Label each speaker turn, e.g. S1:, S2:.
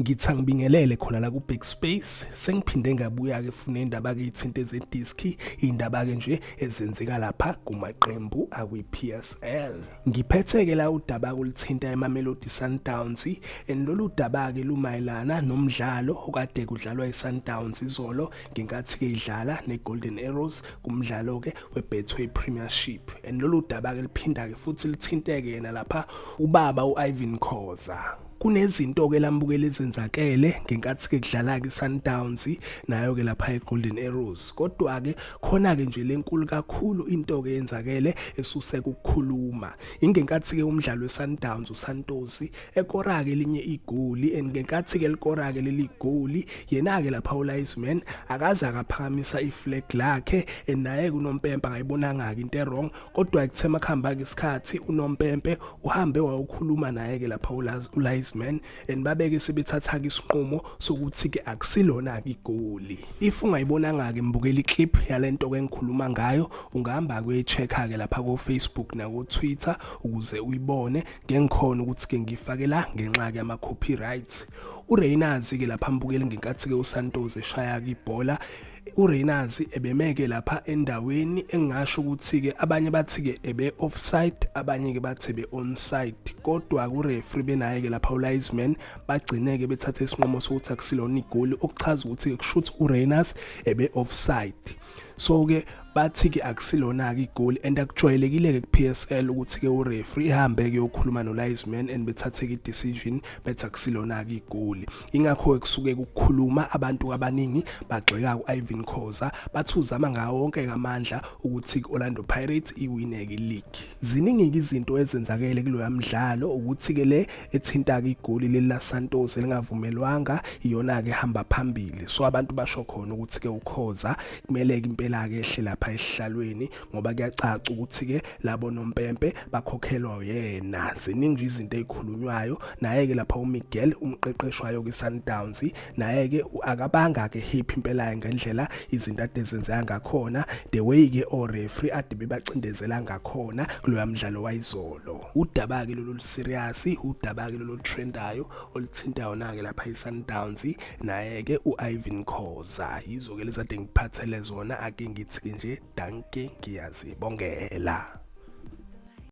S1: Ngithi angibingelele khona la ku-Big Space. Sengiphinde ngabuya-ke funa indaba-ke ithinte ezediski, iy'ndaba-ke nje ezenzeka lapha kumaqembu akwi-PSL. Ngiphethe-ke la udaba oluthinta iMamelodi Sundowns, and lolu daba-ke lumayelana nomdlalo okade kudlalwa iSundowns izolo ngenkathi-ke idlala neGolden Arrows kumdlalo-ke weBetway Premiership. And lolu daba-ke liphinda-ke futhi lithinteke yena lapha ubaba u-Irvin Khoza. Kunezinto-ke lambukela ezenzakele ngenkathi-ke kudlala-ke iSundowns nayo-ke lapha eGolden Arrows. Kodwa-ke khona-ke nje lenkulu kakhulu into-ke eyenzakele esuse ukukhuluma. Ingenkathi-ke umdlalo weSundowns uSantos ekora-ke elinye igoli, and ngenkathi-ke likora-ke leli goli, yena-ke lapha uLinesman akaze akaphakamisa iflag lakhe, and naye-ke unompempe akayibonanga-ke into e-wrong. Kodwa kuthe makuhamba-ke isikhathi unompempe uhambe wayokhuluma naye ke lapha uLinesman, and babeke sebethatha ke isinqumo sokuthi ke akusilona ke igoli. If ungayibonanga ke mbukela iclip yalento ke engikhuluma ngayo, ungahamba kuyi-check-a ke lapha ko Facebook na ko Twitter ukuze uyibone. Ngengikhona ukuthi ke ngifake la ngenxa ke ama copyright. UReynolds ke lapha mbukeli, ngenkathi ke uSantos eshaya ke ibhola, uReynolds ebemeke lapha endaweni engasho ukuthi ke abanye bathi ke ebe offside, abanye ke bathi ebe onside, kodwa ku referee benaye ke lapha uLinesman bagcine ke bethatha isinqumo sokuthi akusilona igoli, okuchaza ukuthi ke kushuthi uReynolds ebe offside. So ke bathi ke akusilona ke igoli, and akujwayelekile ke ku-PSL ukuthi ke ureferee ihambe ke yokhuluma no-linesman and bethathe ke decision bethi akusilona ke igoli. Ingakho ke kusuke ukukhuluma abantu abaningi bagxeka u-Irvin Khoza, bathi uzama ngawo wonke amandla ukuthi i-Orlando Pirates iwine ke league. Ziningi ke izinto ezenzakele kuloya mdlalo, ukuthi ke le ethinta ke igoli leli la Santos elingavumelwanga iyona ke hamba phambili. So abantu basho khona ukuthi ke uKhoza kumele ke impela ke ehle lapha esihlalweni, ngoba kuyacaca ukuthi ke labo nompempe bakhokhelwa yena. Ziningi nje izinto ezikhulunywayo. Naye ke lapha uMiguel, umqeqeshi wayo ke Sundowns, naye ke akabanga ke happy impela ngendlela izinto ade zenzeka ngakhona, the way ke o referee ade bebacindezela ngakhona kuloya mdlalo wayizolo. Udaba ke lolu serious, udaba ke lolu trendayo oluthintayo na ke lapha iSundowns naye ke uIrvin Khoza. Yizo ke lezade ngiphathele zona. Ake ngithi ke nje dankie, ngiyazibongela.